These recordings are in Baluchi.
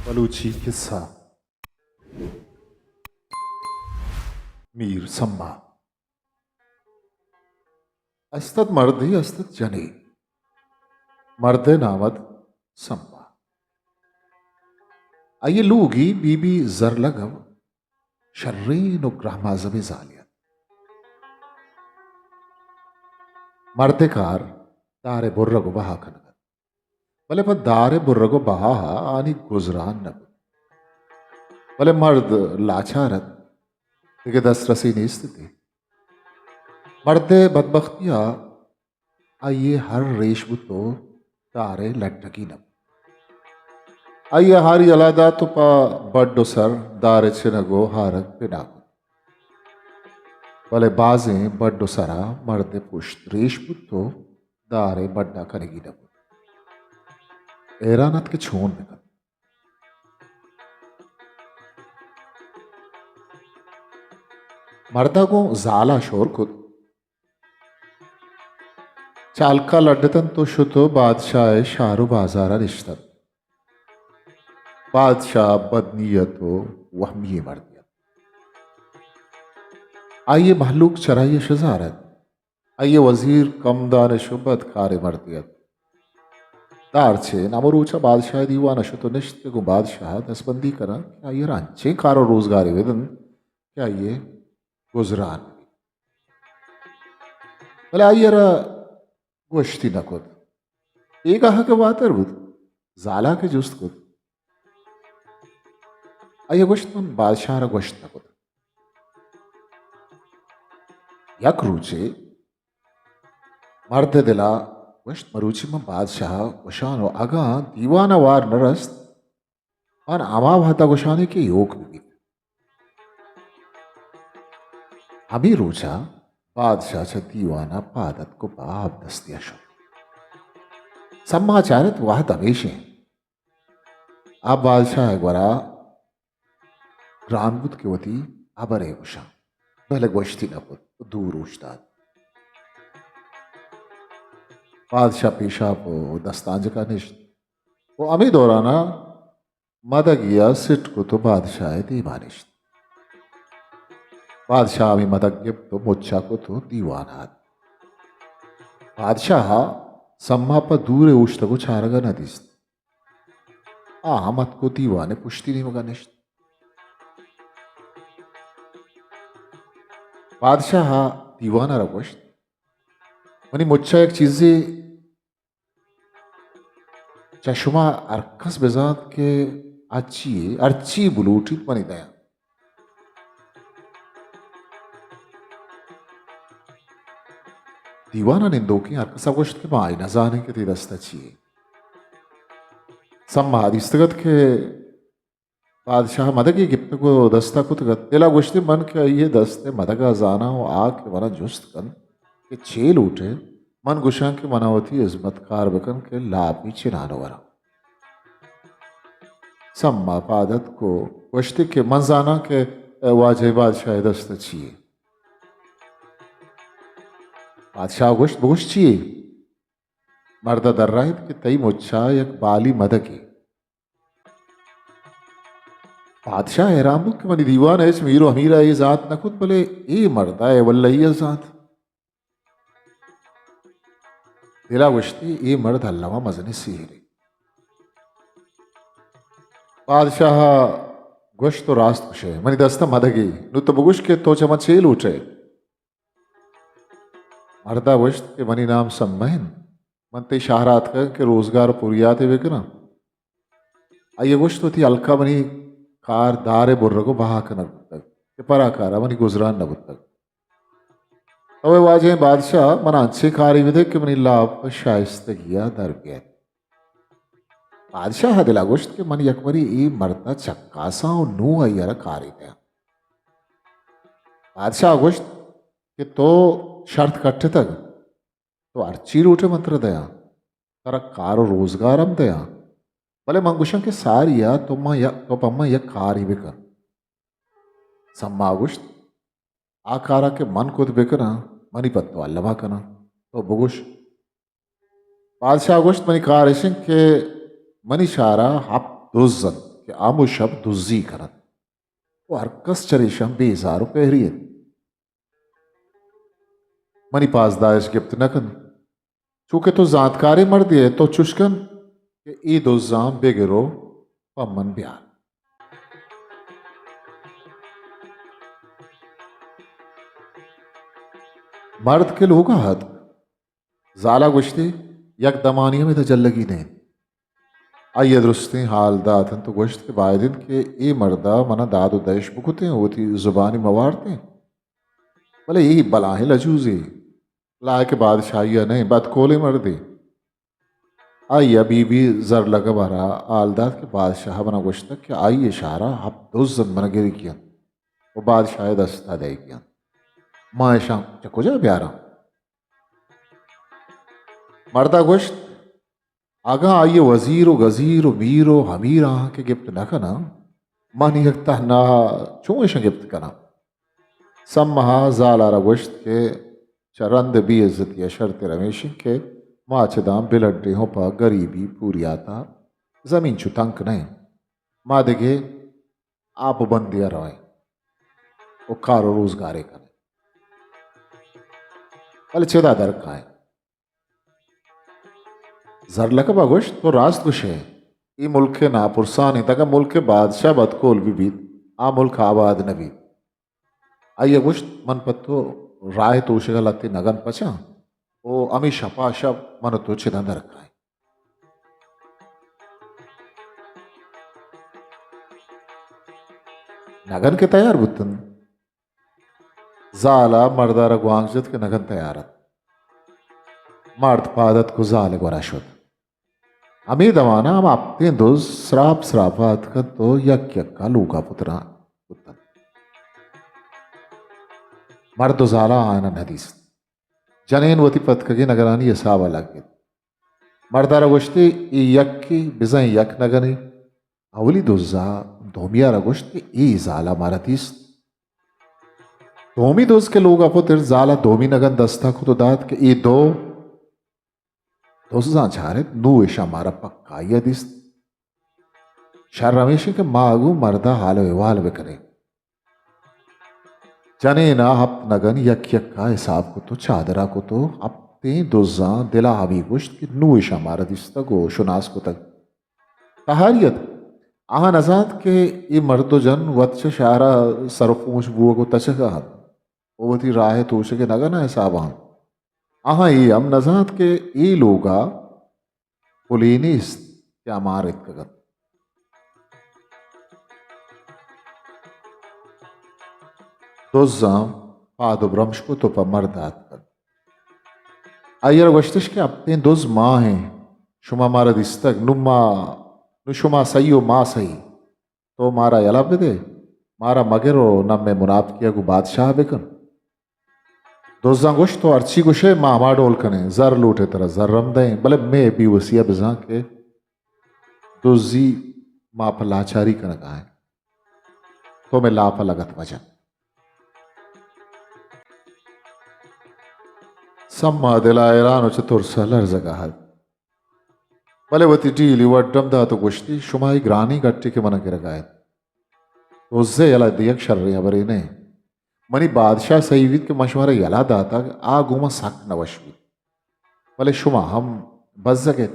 بلوچی قصہ۔ میر سما۔ استت مردے، استت جنے۔ مرد ءِ نام ات سما۔ آئی ءِ لوگی بی بی زرلگ ءَ شرین ءُ گرہمازمیں زالے ات۔ مرد ءِ کار دار ءِ برگ ءُ بہا کنگ ات۔ بلے پہ دار ءِ برگ ءُ بہا ءَ آنی گزران نہ بوت۔ بلے مرد لاچار ات، دگہ دسترسے نیست اتی۔ مرد ءِ بدبختی ءَ آئی ءِ ہر ریش بوت ءُ دار ءِ لڈگی نہ بوت۔ آئی ءَ ہاری یلہ دات ءُ پہ بڈ ءُ سر دار ءِ چنگ ءُ ہارگ بنا کت۔ بلے بازیں بڈ ءُ سر ءَ مرد ءِ پشت ریش بوت ءُ دار ءِ بڈ ءَ کنگی نہ بوت۔ حیران ات کہ چون بہ کنت۔ مرد ءَ گوں زال ءَ شور کت۔ چہ ہلک ءَ لڈ اتنت ءُ شت ءُ بادشاہ ءِ شہر ءُ بازار ءَ نشت ات۔ بادشاہ بدنیت ءُ وہمی مردے ات۔ آئی ءِ مہلوک چرائی ءَ شزار ات۔ آئی ءِ وزیر کم دانش ءُ بدکاریں مردے ات۔ دار چین ہمروچ ءَ بادشاہ ءِ دیوان ءَ شت ءُ نشت کہ گوں بادشاہ ءَ دستبندی کناں کہ آئی ءَ را انچیں کار ءُ روزگارے بدنت کہ آئی ءِ گزران بیت۔ بلے آئی ءَ را گوشتی نہ کت۔ بیگاہ کہ واتر بوت، زالا کہ جست کت، آئی ءَ گوشت، من بادشاہ ءَ را گوشت نہ کت۔ یک روچے مرد ءِ دل ءَ گوشت، مروچی من بادشاہ ءَ گوشاں ءُ اگاں دیوان ءَ وار نہ رست، من ہما وہد ءَ گوشاں کہ ایوک بہ بیت۔ ہمے روچ ءَ بادشاہ چہ دیوان ءَ پاد اتک ءُ پہ آب دستی ءَ شت۔ سما چارت وہد ہمیش انت۔ آ بادشاہ ءِ گورا گران بوت کہ وتی ہبرے گوشاں، بلے گوشتی نہ کت ءُ دور اوشتات۔ بادشاہ پیشاپ ءُ دستانجک ءَ نشت ءُ ہمے دوران ءَ مدگے ءَ سٹ کت ءُ بادشاہ ءِ دیم ءَ نشت۔ بادشاہ ہمے مدگ گپت ءُ مچ ءَ کت ءُ دیوان ءَ ات۔ بادشاہ ءَ سما پہ دور ءَ اوشتگ ءُ چارگ ءَ نہ دیست۔ آ ہم اتک ءُ دیوان ءِ پشتی نیمگ ءَ نشت۔ بادشاہ ءَ دیوان ءَ را گوشت، منی مچ ءَ یک چیزے چہ شما ہر کس بزانت کہ آ چی یے، ہرچی بلوٹیت منی دیاں۔ دیوان ءِ نندوکیں ہر کس ءَ گوشت کہ ما اے نہ زانیں کہ تئی دست ءَ چی یے۔ سما ءَ دیستگ ات کہ بادشاہ ءَ مدگے گپتگ ءُ دست ءَ کتگ ات۔ دل ءَ گوشتی، من کہ آئی ءِ دست ءِ مدگ ءَ زاناں ءُ آ کہ من ءَ جست کنت کہ چے لوٹ ئے، من گوشاں کہ من ءَ وتی ہزمتکار بکن کہ لاپی چنان ءَ وراں۔ سما پاد اتک ءُ گوشتی کہ من زاناں کہ واجہ بادشاہ ءِ دست ءَ چی یے۔ بادشاہ ءَ گوشت، بگوش چی یے؟ مرد ءَ درائینت کہ تئی مچ ءَ یک بالی مدگے۔ بادشاہ حیران بوت کہ منی دیوان ءَ ہچ میر ءُ امیر ءَ اے زانت نہ کت، بلے اے مرد ءَ اے واللہی ءَ زانت۔ دل ءَ گوشتی، اے مرد الما مزنیں سیرے۔ بادشاہ ءَ گوشت، تو راست گوش ئے، منی دست ءَ مدگے۔ نوں تو بگوش کہ تو چہ من چے لوٹ ئے؟ مرد ءَ گوشت کہ منی نام سما انت، من تئی شہر ءَ اتکگ کہ روزگار ءُ پریاتے بکناں۔ آئی ءَ گوشت، وتی ہلک ءَ منی کار دار ءِ برگ ءُ بہا کنگ بوتگ کہ پرا کار ءَ منی گزران نہ بوتگ۔ تو اے واجہیں بادشاہ، من ءَ انچیں کارے بدئے کہ منی لاپ شائستگی ءَ در بیت۔ بادشاہ ءَ دل ءَ گوشت کہ من یک برے اے مرد ءَ چکاساں ءُ نوں آئی ءَ را کارے دیاں۔ بادشاہ ءَ گوشت کہ تو شرط کٹتگ، تو ہرچی لوٹ ئے من ترا دیاں، ترا کار ءُ روزگار ہم دیاں، بلے من گوشاں کہ ساری ءَ تو ما یک، تو پہ من یک کارے بکن۔ سما ءَ گوشت، آ کار ءَ کہ من کت بکناں، منی پہ تو الما کناں، تو بگوش۔ بادشاہ ءَ گوشت، منی کار اش انت کہ منی شہر ءَ ہپت دز انت کہ ہم و شپ دزی کنت و ہر کس چریشاں بیزار و پہری انت۔ منی پاسدارش گپت نہ کنت، چونکہ تو زانتکاریں مردے ئے، تو چش کن کہ اے دزاں بگر و پہ من بیار۔ مرد کہ لوگا اتک، زالا گوشتی، یک دمانی ہم ادا جلگی نہ انت۔ آئی ء درستیں حال دات انت و گوشت کہ باید انت کہ اے مردا منا داد و دئیش بکتیں و وتی زبانی موارتیں۔ بلے اے بلاہیں لجوزے، لائق بادشاہی ء نہ انت، بدکولیں مردے۔ آئی ء بی بی زرلگب ء را حال دات کہ بادشاہ ء منا گوشتگ کہ آئی ء شہر ء ہپت دز انت، منا گرگی انت و بادشاہ ء دست ء دئیگی انت۔ ما اشاں چہ کجا بیاراں؟ مردا گوشت، اگاں آئی ء وزیر و گزیر و میر و امیر آہاں کہ گپت نہ کناں، من یک تہنا چون اشاں گپت کناں؟ سمہا زال ء را گوشت کہ چہ رند بے عزتی ء شرتر ہمیش انت کہ ما چہ داں بلڈیں و پہ گریبی پوریات ء زمین چو تنک نہ انت۔ ما دگہ آپ و بندے ء رویں و کار و روزگارے کنیں، بلے چدا در کائیں؟ زرلکب ء گوشت، تو راست گوش ئے، اے ملک ء ناپرسان انت، اگاں ملک ء بادشاہ بدکول بہ بیت، آ ملک آباد نہ بیت۔ آئی ء گوشت، من پہ تو راہ ء توشگ ء لہتے نگن پچاں و ہمے شپ ء شپ من و تو چداں در کائیں۔ نگن کہ تیار بوت انت، زال ء مرد ء را گوانک جت کہ نگن تیار ات۔ مرد پاد اتک و زال ء گورا شت۔ ہمے دمان ء ہما ہپتیں دز سراپ سراپ ء اتک انت و یک یک ء لوگ ء پتران بوت انت۔ مرد و زال ء آیان ء نہ دیست۔ جنین وتی پتکگیں نگنانی ہساب ء لگت۔ مرد ء را گوشتی، اے یکے، بزاں یک نگنے۔ اولی دز ء دومی ء را گوشت کہ اے زال ء مارا دیست۔ دومی دز کہ لوگ ء پترت، زال ء دومی نگن دست ء کت و دات کہ اے دو دزاں چارت، نوں اشاں مارا پکائی ء دیست۔ شر ہمیش انت کہ ما گوں مرد ء حال و احوال بکنیں۔ جنین ء ہپت نگن یک یک ء حساب کت و چادر ء کت و ہپتیں دزاں دل ء ہمے گوشت کہ نوں اشاں مارا دیستگ و شناس کتگ۔ تہاری ات۔ آہاں نزانت کہ اے مرد و جن وت چہ شہر ء سر و پونچ بوگ و تچگ ء انت و وتی راہ ء توشگ ء نگن ء حساب ء انت۔ آہاں اے ہم نزانت کہ اے لوگ ء پلے نیست کہ آ مار اتکگ انت۔ دزاں پاد و برمش کت و پہ مرد ء اتک انت۔ آئی ء را گوشتش کہ ہپتیں دز ما ایں، شما مارا دیستگ، نوں ما، نوں شما سہی و ما سہی۔ تو مارا یلہ بدے، مارا مگر و نہ مئے مناپکی ء گوں بادشاہ بکن۔ دزاں گوشت، تو ہرچی گوشئے، ما ہما ڈول کنیں، زر لوٹئے ترا زر ہم دئیں، بلے مئے بیوسی ء بزاں کہ دزی ما پہ لاچاری کنگا ایں۔ تو مئے لاپ ء لگت مجن۔ سما دل ء حیران و چہ ترس ء لرزگا ات۔ بلے وتی ڈیلی وڈم دات و گوشتی، شما اے گرانیں گٹے کہ من ء گرگا ات۔ دز ء یلہ دیگ شریں ہبرے نہ انت۔ منی بادشاہ سہی بیت کہ من شمارا یلہ داتگ، آ گوں من سک نہ وش بیت۔ بلے شما ہم بزگ ات۔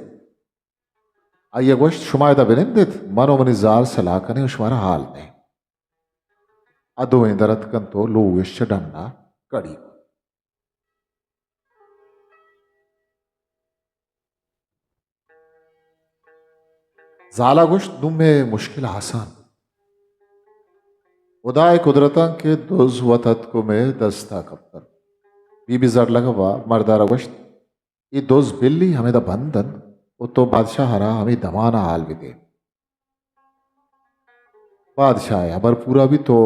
آئی ء گوشت، شما ادا بنند ات، من و منی زال سلاہ کنیں و شمارا حال دئیں۔ آ دوئیں در اتکنت و لوگش چہ ڈنا کڑی بوت۔ زالا گوشت، نوں مئے مشکل آسان۔ ہدائے قدرتاں کہ دز وت اتک و مئے دستا کپتنت۔ بی بی زرلگبا مردارا گوشت، اے دز بلی ہمیدا بند انت و تو بادشاہ ء را ہمے دمان ء حال بدے۔ بادشاہ ء ہبر پورا بیت و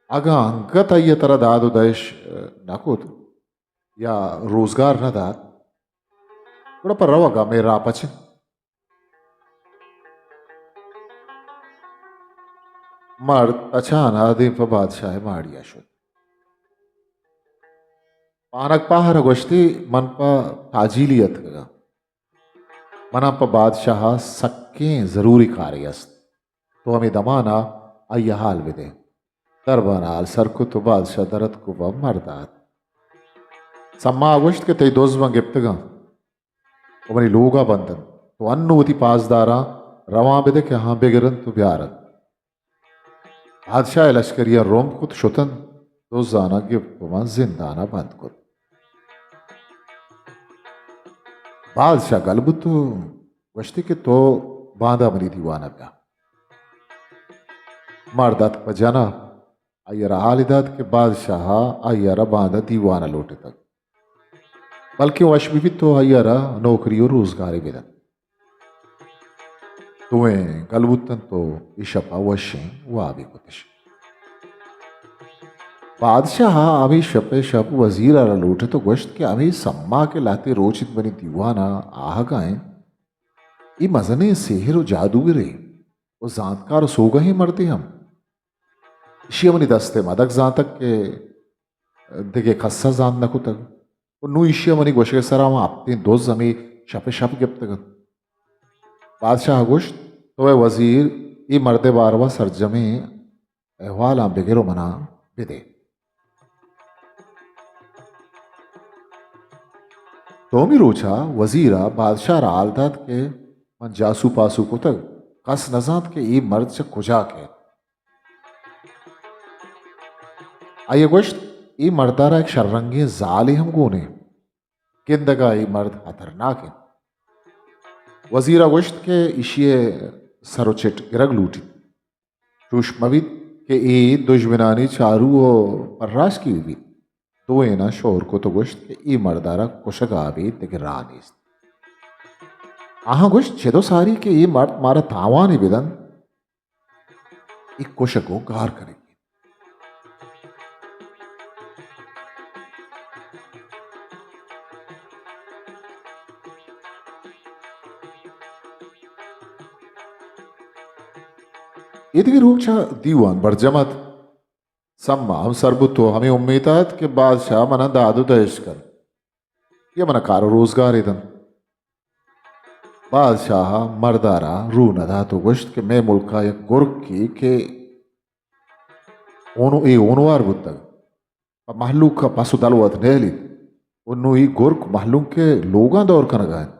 اگاں انگت آئی ء ترا داد و دئیش نہ کت یا روزگار نہ دات، گڑا پہ روگ ء مئے راہ پچ انت۔ مرد تچان ء دیم پہ بادشاہ ء ماڑی ء شت۔ پانک پاہر ء گوشتی، من پہ تاجیلی اتکگاں۔ منا پہ بادشاہ ء سکیں ضروری کارے است۔ تو ہمے دمان ءَ آئی ءَ حال بدے۔ دربان ءَ حال سر کت ءُ بادشاہ در اتک ءُ پہ مرد ءَ ات۔ سما ءَ گوشت کہ تئی دز من گپتگاں ءُ منی لوگ ءَ بند انت۔ تو انوں وتی پاسداراں روان بدے کہ آہاں بگر انت ءُ بیار انت۔ بادشاہ ءِ لشکریاں رمب کت، شت انت، دزاناں گپت ءُ ماں زندان ءَ بند کت۔ بادشاہ گل بوت ءُ گوشتی کہ تو باندا منی دیوان ءَ بیا۔ مرد اتک پہ جن ءَ، آئی ءَ را حالے دات کہ بادشاہ ءَ آئی ءَ را باندا دیوان ءَ لوٹتگ، بلکیں وش بہ بیت تو آئی ءَ را نوکری ءُ روزگارے بدنت۔ دوئیں گل بوت انت ءُ اے شپ ءَ وشیں وابے کتش۔ بادشاہ ءَ ہمے شپ ءِ شپ وزیر ءَ را لوٹت ءُ گوشت کہ ہمے سما کہ لہتے روچ انت منی دیوان ءَ آہگ ءَ انت، اے مزنیں سحر ءُ جادوگرے ءُ زانتکار ءُ سوگہیں مردے ہم۔ ایشی ءَ منی دست ءِ مدگ زانتگ کہ دگہ کس ءَ زانت نہ کتگ۔ ءُ نوں ایشی ءَ منی گوشگ ءِ سرا ہما ہپتیں دز ہمے شپ ءِ شپ گپتگ انت۔ بادشاہ ءَ گوشت، تو اے وزیر، اے مرد ءِ باروا سرجمیں احوالاں بگر ءُ منا بدے۔ دومی روچ ءَ وزیر ءَ بادشاہ ءَ را حال دات کہ من جاسو پاسو کتگ، کس نہ زانت کہ اے مرد چہ کجا کئیت۔ آئی ءَ گوشت، اے مرد ءَ را یک شررنگیں زالے ہم گون انت۔ گندگ ءَ اے مرد ہترناک انت۔ وزیر ءَ گوشت کہ ایشی ءِ سر ءُ چٹ گرگ لوٹیت۔ چوش مہ بیت کہ اے دژمنانی چارو ءُ پراشکی بہ بیت۔ دوئیناں شور کت ءُ گوشت کہ اے مرد ءَ را کشگ ءَ ابید دگہ راہ نیست۔ آہاں گوشت، چد ءُ ساری کہ اے مرد مارا تاوانے بدنت، اے کشگ ءُ گار کنگی انت۔ ایدگہ روچ ءَ دیوان برجم ات۔ سما ہم سر بوت ءُ ہمے امیت ءَ ات کہ بادشاہ منا داد ءُ دہش کنت یا منا کار ءُ روزگارے دنت۔ بادشاہ ءَ مرد ءَ را رو نہ دات ءُ گوشت کہ مئے ملک ءَ یک گرکے کہ اونو-، اے اونوار بوتگ، پہ مہلوک ءَ پس ءُ دلوت نیلیت ءُ نوں اے گرک مہلوک ءِ لوگاں دور کنگ ءَ انت۔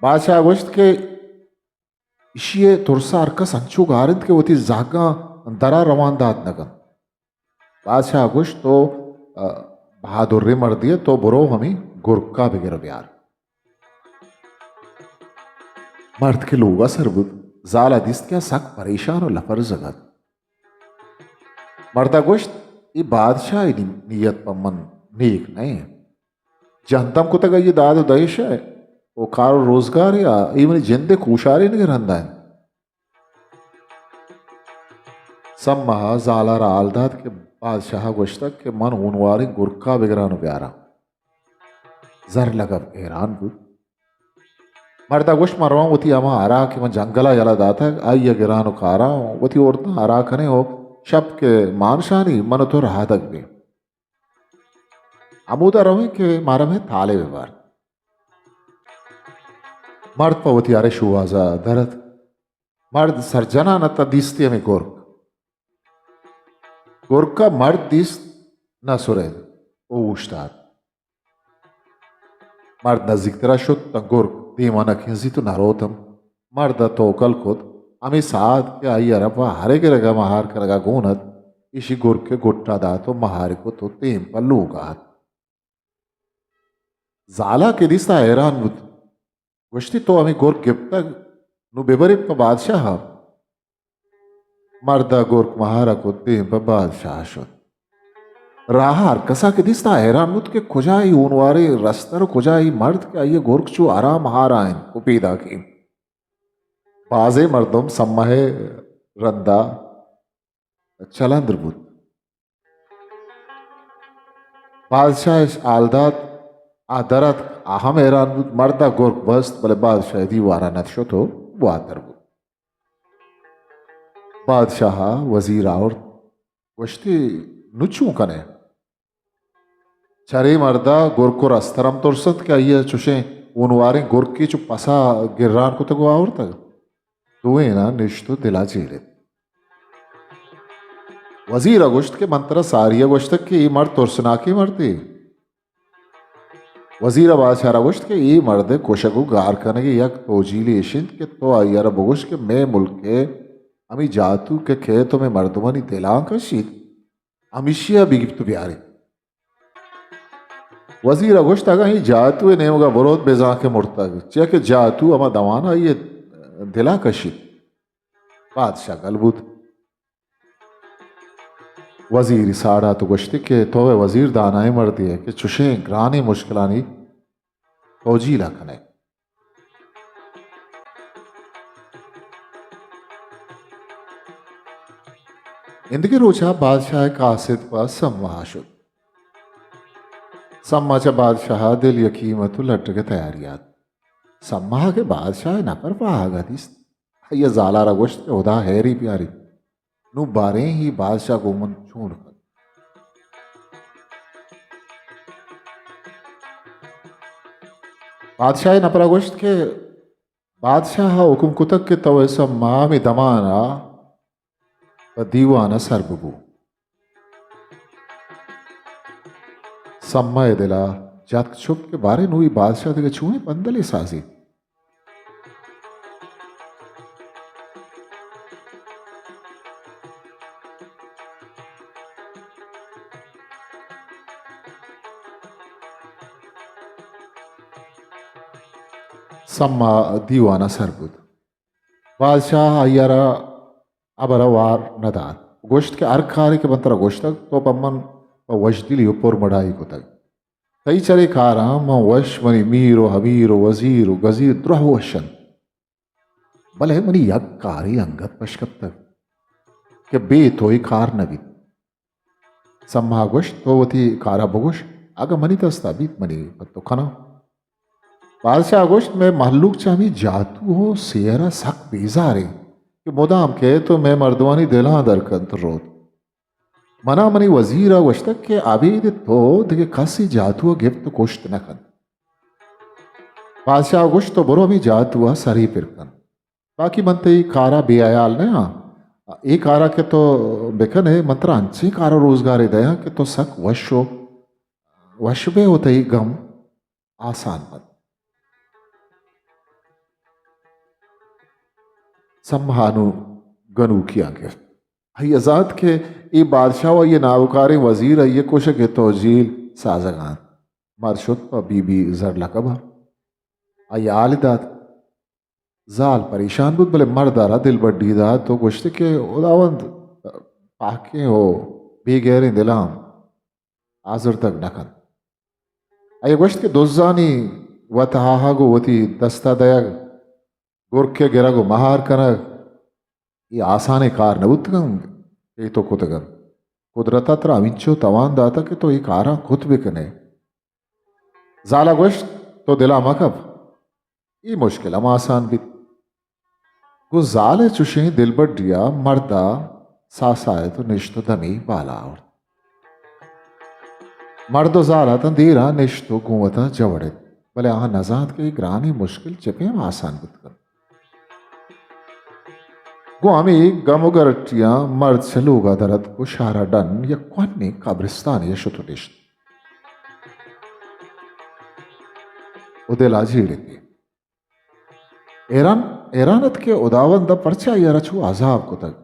بادشاہ ءَ گوشت کہ ایشی ءِ ترس ءَ ہرکس انچو گار انت کہ وتی زہگاں در ءَ روان دات نہ کنت۔ بادشاہ ءَ گوشت، تو، ءَ، بہادریں مردے ئے، تو برو ہمے گرک ءَ بگر ءُ بیار۔ مرد کہ لوگ ءَ سر بوت، زال ءَ دیست کہ آ سک پریشان ءُ لپرزگ ات۔ مرد ءَ گوشت، اے بادشاہ ءِ نی-، نیت پہ من نیک نہ انت۔ جہد ہم کتگ آئی ءَ داد ءُ دہش ءَ ءُ کار ءُ روزگار ءَ، اے منی جند ءِ کوشارینگ ءِ رند ءَ انت۔ سما ءَ زال ءَ را حال دات کہ بادشاہ ءَ گوشتگ کہ من ہونواریں گرک ءَ بگراں ءُ بیاراں۔ زر لگب حیران بوت۔ مرد ءَ گوشت، من رواں وتی ہما ہرا کہ من جنگل ءَ یلہ داتگ، آئی ءَ گراں ءُ کاراں، وتی ہرداں ہرا کنیں ءُ شپ کہ مان شانی من ءُ تو رہادگ بیں۔ ہمودا رویں کہ مارا مئے تالے بہ بارت۔ مرد پہ وتی ہر شوہاز ءَ در اتک۔ مرد سرجنان ات ءُ دیستی ہمے گرک۔ گرک ءَ مرد دیست، نہ سرید ءُ اوشتات۔ مرد نزیکتر ءَ شت تاں گرک دیم ءَ نہ کنزیت ءُ نہ روت ہم۔ مرد ءَ توکل کت، ہمے ساعت کہ آئی ءَ را پہ ہرے گرگ ءَ مہار کنگ ءَ گون ات، ایشی گرک ءِ گٹ ءَ دات ءُ مہارے کت ءُ دیم پہ لوگ ءَ ات۔ زال ءَ کہ دیست آ حیران بوت۔ گوشتی، تو ہمے گرک گپتگ، نوں ببرے پہ بادشاہ ءَ۔ مرد ءَ گرک مہار ءَ کت، دیم پہ بادشاہ ءَ شت۔ راہ ءَ ہر کس ءَ کہ دیست آ حیران بوت کہ کجا اے ہونواریں رستر ءُ کجا اے مرد کہ آئی ءِ گرک چو ہرا مہار ءَ انت ءُ پیداک انت۔ بازیں مردم سما ءِ رند ءَ چلندر بوت۔ بادشاہ اش حال دات، آ در اتک، آ ہم حیران بوت۔ مرد ءَ گرک بست، بلے بادشاہ ءِ دیوان ءَ نہ شت ءُ واتر بوت۔ بادشاہ ءَ وزیر آورت، گوشتی، نوں چون کنئے؟ چرے مرد ءَ گرک ءُ رستر ہم ترس انت کہ آئی ءَ چشیں ہونواریں گرکے چو پس ءَ گران کتگ ءُ آورتگ۔ دوئیناں نشت و دلا جیڑت۔ وزیر ء گوشت کہ من ترا ساری ء گوشتگ کہ اے مرد ترسناکیں مردے۔ وزیر ء بادشاہ را گوشت کہ اے مرد ء کشگ و گار کنگ ء یک توجیلے اش انت کہ تو آئی ء را بگوش کہ مئے ملک ء ہمے جاتو کہ کئیت و مئے مردمانی دلاں کشیت، ہمیشی ء بگیپت و بیاریت۔ وزیر ء گوشت، اگاں اے جاتو ء نیمگ ء بروت، بزاں کہ مرتگ، چیا کہ جاتو ہما دمان ء آئی ء دل ء کشیت۔ بادشاہ گل بوت۔ وزیری ساڑات و گوشتی کہ تو ء وزیر دانائیں مردے ئے کہ چشیں گرانیں مشکلانی توجیل ء کن ئے۔ ایندگہ روچ ء بادشاہ ء قاصد پہ سما ء شت۔ سما چہ بادشاہ ء دل یکیم ات و لڈگ ء تیاری ات۔ سما کہ بادشاہ ء نپر پاہگ ء دیست، آئی ء زال ء را گوشت کہ ہدا ہیری بیاریت۔ نوں باریں اے بادشاہ گوں من چون کنت؟ بادشاہ ء نپر ء گوشت کہ بادشاہ ء حکم کتگ کہ تو ء سما ہمے دمان ء پہ دیوان ء سر ببو۔ سما ء دل ء جتک چپ کہ باریں نوں اے بادشاہ دگہ چونیں پندلے سازیت۔ سما دیوان ء سر بوت۔ بادشاہ آئی ء را ہبر ء وار نہ دات۔ گوشت کہ ہر کارے کہ من ترا گوشتگ، تو پہ من پہ وشدلی و پرمڑائی کتگ۔ تئی چرے کاراں من وش، منی میر و امیر و وزیر و گزیر دراہ وش انت۔ بلے منی یک کارے انگت پشکپتگ کہ بے تو اے کار نہ بیت۔ سما گوشت، تو وتی کارا بگوش، اگاں منی دستا بیت، منی پہ تو کناں۔ بادشاہ گوشت، مئے مہلوک چہ ہمے جاتو و سحرا سک بیزار انت کہ مدام کئیت و مئے مردمانی دلاں در کنت روت۔ منا منی وزیرا گوشتگ کہ ابید تو دگہ کسی جاتو ء گپت و کشت نہ کنت۔ بادشاہ گوشت، تو برو ہمے جاتو ء سرے پر کن، باقی من تئی کارا بے حیال نہ آں۔ اے کارا کہ تو بکن ئے، من ترا انچیں کار و روزگارے دیاں کہ تو سک وش و وش بئے و تئی گم آسان بنت۔ سما ء نوں گنوکیاں گپت۔ آئی ء زانت کہ اے بادشاہ و آئی ء ناوکاریں وزیر آئی ء کشگ ء توجیل سازگ ء انت۔ مرد شت پہ بی بی زرلکب ء آئی ء حال دات۔ زال پریشان بوت، بلے مرد ء را دلبڈی دات و گوشت کہ ہداوند پاکیں و بے گیریں دلاں آزردگ نہ کنت۔ آئی ء گوشت کہ دزانی وت آہگ و وتی دست ء دئیگ، گرک ء گرگ و مہار کنگ، اے آسانیں کار نہ بوتگ انت کہ اے تو کتگ انت۔ قدرت ء ترا ہمینچو توان داتگ کہ تو اے کاراں کت بہ کن ئے۔ زال ء گوشت، تو دل ء مہ کپ، اے مشکل ہم آسان بیت۔ گوں زال ء چشیں دلبڈی ء مرد ء ساسایت و نشت و دمی بالا آورت۔ مرد و زال ء تاں دیر ء نشت و گوں وتا جوڑ ات، بلے آہاں نزانت کہ اے گرانیں مشکل چہ پیم آسان بوت کنت۔ گوں ہمے گم و گرٹیاں مرد چہ لوگ ء در اتک و شہر ء ڈن یک کوہنیں قبرستانے ء شت و نشت و دل ء جیڑ ات۔ حیران، حیران ات کہ ہداوند ء پرچا آئی ء را چو عذاب کتگ؟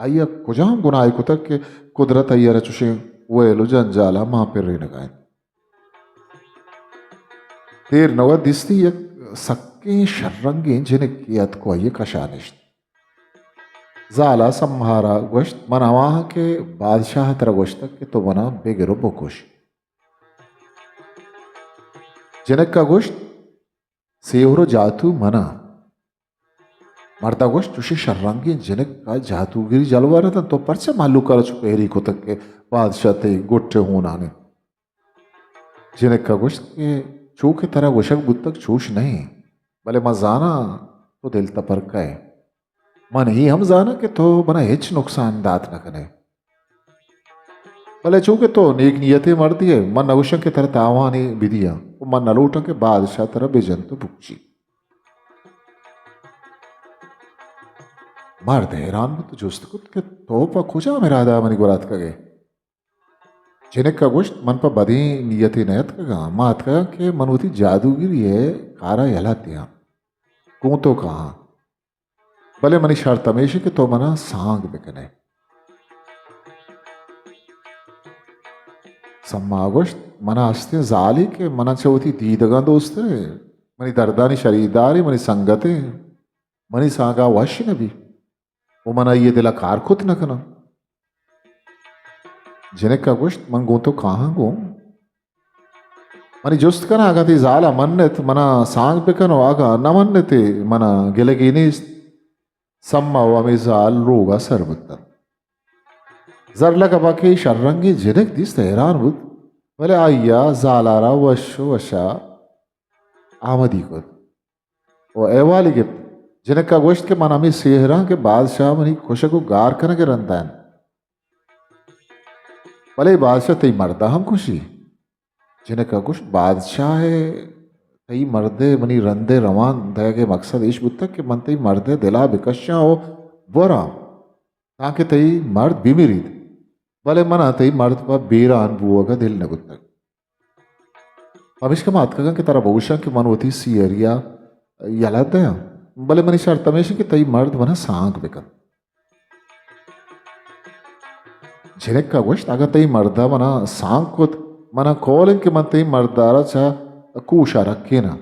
آئی ء کجام گناہے کتگ کہ قدرت آئی ء را چشیں ویل و جنجال ء مان پرینگ ء انت؟ دیر نہ وت دیستی یک سکیں شررنگیں جنکے اتک و آئی ء کش ء نشت۔ زال ء سمہار ء گوشت، من ہما آں کہ بادشاہ ء ترا گوشتگ کہ تو منا بگر و بکش۔ جنک ء گوشت، سیہر و جاتو من آں۔ مرد ء گوشت، چوشیں شررنگیں جنک ء جاتوگری جلوہ رتن، تو پرچا مہلوک ء را چو پہری کتگ کہ بادشاہ تئی گٹ ء ہونان انت؟ جنک ء گوشت کہ چو کہ ترا گوشگ بوتگ چوش نہ انت، بلے من زاناں تو دل تپرکہ ئے۔ من اے ہم زاناں کہ تو منا ہچ نقصان دات نہ کن ئے۔ بلے چونکہ تو نیک نیتیں مردے ئے، من نہ گوشاں کہ ترا تاوانے بدیاں و من نہ لوٹاں کہ بادشاہ ترا بجنت و بکشیت۔ مرد حیران بوت و جست کت کہ تو پہ کجام ارادہ منی گورا اتکگ ئے؟ جنک ءَ گوشت، من پہ بدیں نیتے نہ اتکگاں، من اتکگاں کہ من وتی جادوگری ءِ کار ءَ یلہ دیاں، گوں تو کاہاں، بلے منی شرط ہمیش انت کہ تو من ءَ سانگ بکن ئے۔ سما ءَ گوشت، من ءَ ہستیں زالے کہ من ءَ چہ وتی دیدگاں دوستر انت، منی دردانی شریدار انت، منی سنگت انت، منی سانگ ءَ وش نہ بی و من آئی ءِ دل ءَ کار کت نہ کناں۔ جنک ءَ گوشت، من گوں تو کاہاں گوں۔ منی جست کناں، اگاں تئی زال ءَ منت، من ءَ سانگ بکن و اگاں نہ منت ئے، من ءَ گلگے نیست۔ سما و ہمے زال لوگ ءَ سر بوتنت۔ زرلگ ءَ پہ کہ شررنگیں جنک دیست، حیران بوت، بلے آئی ءَ زال ءَ را وش و وش ءَ آمدی کت و احوالی گپت۔ جنک ءَ گوشت کہ من ہمے سیہراں کہ بادشاہ منی کشگ و گار کنگ ءِ رند ءَ انت، بلے بادشاہ تئی مرد ءَ ہم کشی۔ جنک ءَ گوشت، بادشاہ ءِ تئی مرد ءِ منی رند ءِ روان دئیگ ءِ مقصد ایش بوتگ کہ من تئی مرد ءِ دل ءَ بکشاں و براں، تانکہ تئی مرد بمریت، بلے من ءَ تئی مرد پہ بیران بوگ ءَ دل نہ بوتگ۔ پمیشکا ما اتکگاں کہ ترا بگوشاں کہ من وتی سیہری ءَ یلہ دیاں، بلے منی شرط ہمیش انت کہ تئی مرد من ءَ سانگ بکنت۔ جنک ءَ گوشت، اگاں تئی مرد ءَ من ءَ سانگ کت، من ءَ کول انت کہ من تئی مرد ءَ را چہ کوش ءَ رکیناں۔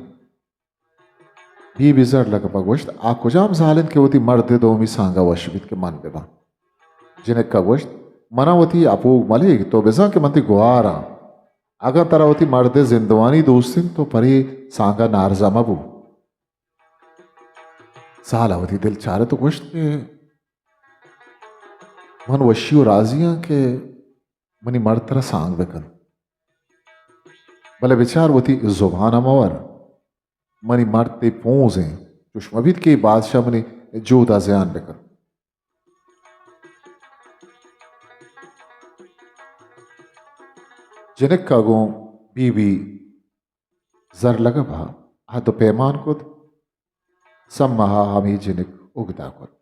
بی بی زرلگ ءَ پہ گوشت، آ کجام زال انت کہ وتی مرد ءِ دومی سانگ ءَ وش بیت کہ من بباں؟ جنک ءَ گوشت، من ءَ وتی اپوگ ملیگ، تو بزاں کہ من تئی گوہار آں۔ اگاں ترا وتی مرد ءِ زندوانی دوست انت، تو پرے سانگ ءَ نارزا مبو۔ زال ءَ وتی دل چارت و گوشت کہ من وشی و راضی آں کہ منی مرد ترا سانگ بکنت، بلے بچار وتی زبان ءَ مور، منی مرد تئی پونز انت، چوش مبیت کہ اے بادشاہ منی جہد ءَ زیان بکنت۔ جنک ءَ گوں بی بی زرلگ ءَ پہ عہد و پیمان کت، سما ءَ ہمے جنک اگدہ کت۔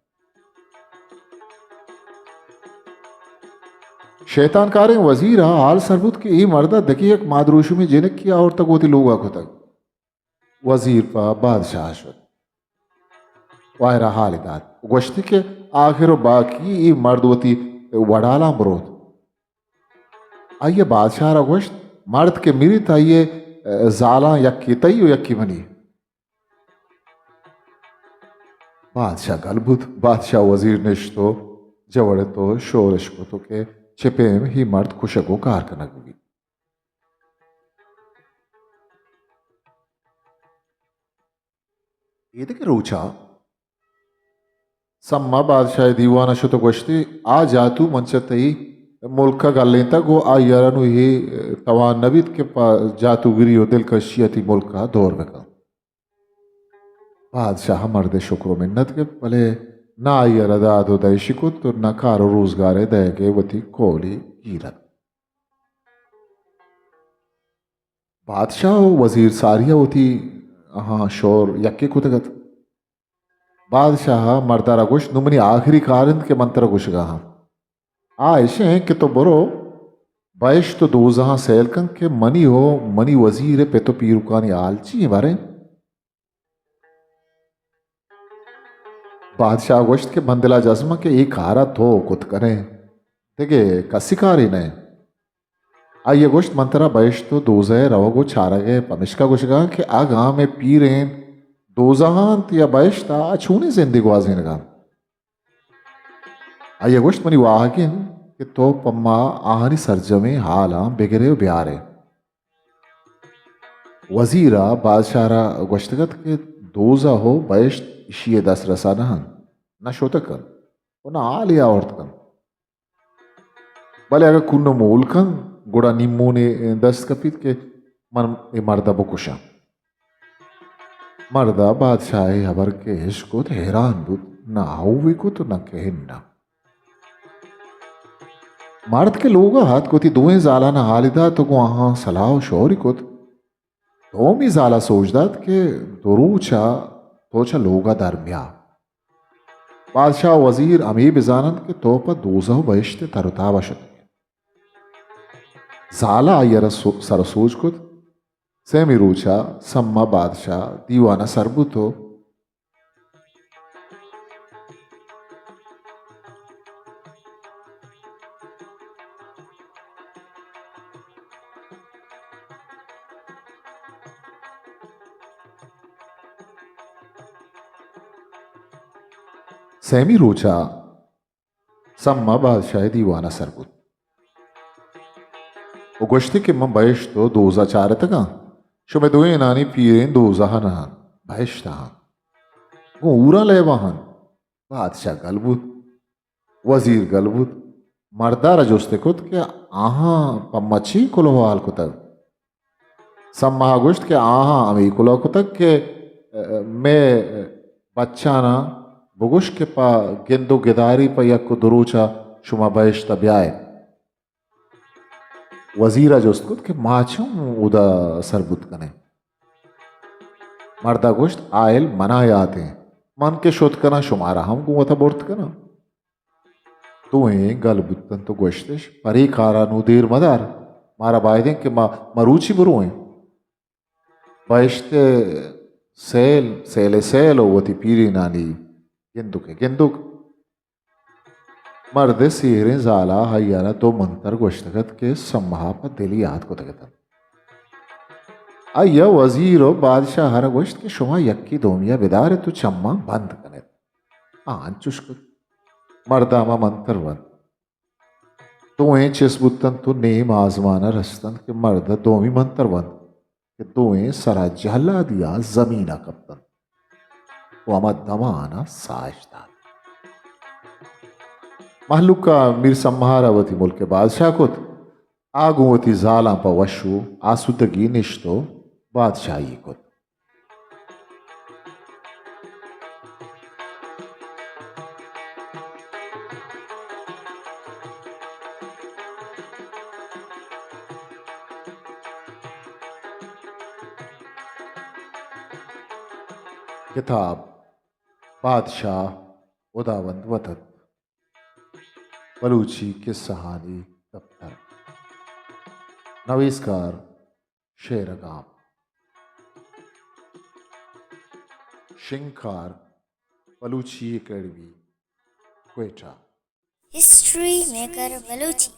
شیطان کاریں وزیر ءَ حال سر بوت کہ اے مرد ءَ دگہ یک مادروشمیں جنکے آورتگ وتی لوگ ءَ کتگ۔ وزیر پہ بادشاہ ءَ شت و آئی ءَ را حال دات و گوشتی کہ آخر و باقی اے مرد وتی وڑالاں بروت۔ آئی ءَ بادشاہ ءَ را گوشت، مرد کہ مریت، آئی ءِ زالاں یکے تئی و یکے منی۔ بادشاہ گل بوت۔ بادشاہ، وزیر نشت و جوڑت و شورش کت و کہ چہ پیم اے مرد کشگ و گار کنگ بیت۔ ایدگہ روچا سما بادشاہ ءِ دیوان ءَ شت و گوشتی، آ جاتو من چہ تئی ملک ءَ گلینتگ و آئی ءَ را نوں اے توان نہ بیت کہ پہ جاتوگری و دلکشی ءَ تئی ملک ءَ دور بکنت۔ بادشاہ ءَ مرد ءِ شکر و منت گپت، بلے نہ آئی ءَ را داد و دئیشی کت و نہ کار و روزگار ءِ دئیگ ءِ وتی کولی گیرت۔ بادشاہ و وزیر ساری ءَ وتی آہاں شور یکے کتگ ات۔ بادشاہ ءَ مرد ءَ را گوشت، نوں منی آخری کار انت کہ من ترا گوشگ ءَ آں۔ آ اش انت کہ تو برو بہشت و دوزہاں سیل کن کہ منی و منی وزیر ءِ پت و پیرکانی حال چی انت، باریں؟ بادشاہ ءَ گوشت کہ من دل ءَ جزم آں کہ اے کار ءَ تو کت کن ئے، دگہ کسی کارے نہ انت۔ آئی ءَ گوشت، من ترا بہشت و دوزہ ءِ روگ و چارگ ءِ پمیشکا گوشگ ءَ آں کہ اگاں مئے پیرین دوزہ ءَ انت یا بہشت ءَ، آ چونیں زندے گوازینگ ءَ انت؟ آئی ءَ گوشت، منی واہگ انت کہ تو پہ ما آہانی سرجمیں حالاں بگر ئے و بیار ئے۔ وزیر ءَ بادشاہ ءَ را گوشتگ ات کہ دوزہ و بہشت ایشی ءِ دسترس ءَ نہ انت، نہ شت کنت و نہ حالے آورت کنت۔ بلے اگاں کن و مول کنت، گڑا نیمونے دست کپیت کہ من اے مرد ءَ بکشاں۔ مرد ءَ بادشاہ ءِ ہبر کہ اش کت، حیران بوت، نہ ہئوے کت و نہ کہن نہ۔ مرد کہ لوگ ءَ اتک، وتی دوئیں زالان ءَ حالی دات و گوں آہاں سلاہ و شوری کت۔ دومی زال ءَ سوج دات کہ دو روچ ءَ تو چہ لوگ ءَ در میا۔ بادشاہ ءُ وزیر ہمے بزان انت کہ تو پہ دوزہ ءُ بہشت ءِ تر ءُ تاب ءَ شتگ ئے۔ زال ءَ آئی ءَ را سو-، سر ءُ سوج کت۔ سیمی روچ ءَ سما بادشاہ دیوان ءَ سر بوت ءُ سیمی روچ ءَ سما بادشاہ ءِ دیوان ءَ سر بوت ءُ گوشت کہ من بہشت ءُ دوزہ چارتگ آں، شمئے دوئینانی پیریں دوزہ نہ انت، بہشت ءَ انت، گوں ہوراں لیب ءَ انت۔ بادشاہ گل بوت، وزیر گل بوت، مرد ءَ را جست کت کہ آہاں پہ ما چی کلوہ حال کتگ؟ سما ءَ گوشت کہ آہاں ہمے کلوہ کتگ کہ، ءَ، مئے بچاناں بگوش کہ پہ گند ءُ گداری پہ یک ءُ دو روچ ءَ شما بہشت ءَ بیائے۔ وزیر ءَ جست کت کہ ما چوں اودا سر بوت کنیں؟ مرد ءَ گوشت، آ ہیل من ءَ یات ایں، من کہ شت کناں شمارا ہم گوں وت ءَ برت کناں۔ دوئیں گل بوت انت ءُ گوشت اش، پرے کار ءَ نوں دیر مدار، مارا باید انت کہ ما مروچی بروئیں۔ بہشت ءِ سیل، سیل ءِ سیل ءُ وتی پیرینانی گندگ ءِ گندگ۔ مرد ءِ سیریں زال ءَ آئی ءَ را دو منتر گوشتگ ات کہ سما ءَ پہ دل یات کتگ ات انت۔ آئی ءَ وزیر ءُ بادشاہ ءَ را گوشت کہ شما یکے دومی ءَ بدار ات ءُ چماں بند کن ات۔ آ انچش کت۔ مرد ءَ ہما منتر ونت۔ دوئیں چست بوت انت ءُ نیم آزمان ءَ رست انت کہ مرد ءَ دومی منتر ونت کہ دوئیں سرا جہلادی ءَ زمین ءَ کپت انت ءُ ہما دمان ءَ ساہ اش دات۔ مہلوک ءَ میر سما ءَ را وتی ملک ءِ بادشاہ کت۔ آ گوں وتی زالاں پہ وش ءُ آسودگی نشت ءُ بادشاہی کت۔ کتاب بادشاہ ہداوند وت ات۔ بلوچی قصہانی دپتر۔ نویسکار شیرگام۔ شنگکار Balochi academy Quetta. History maker Balochi.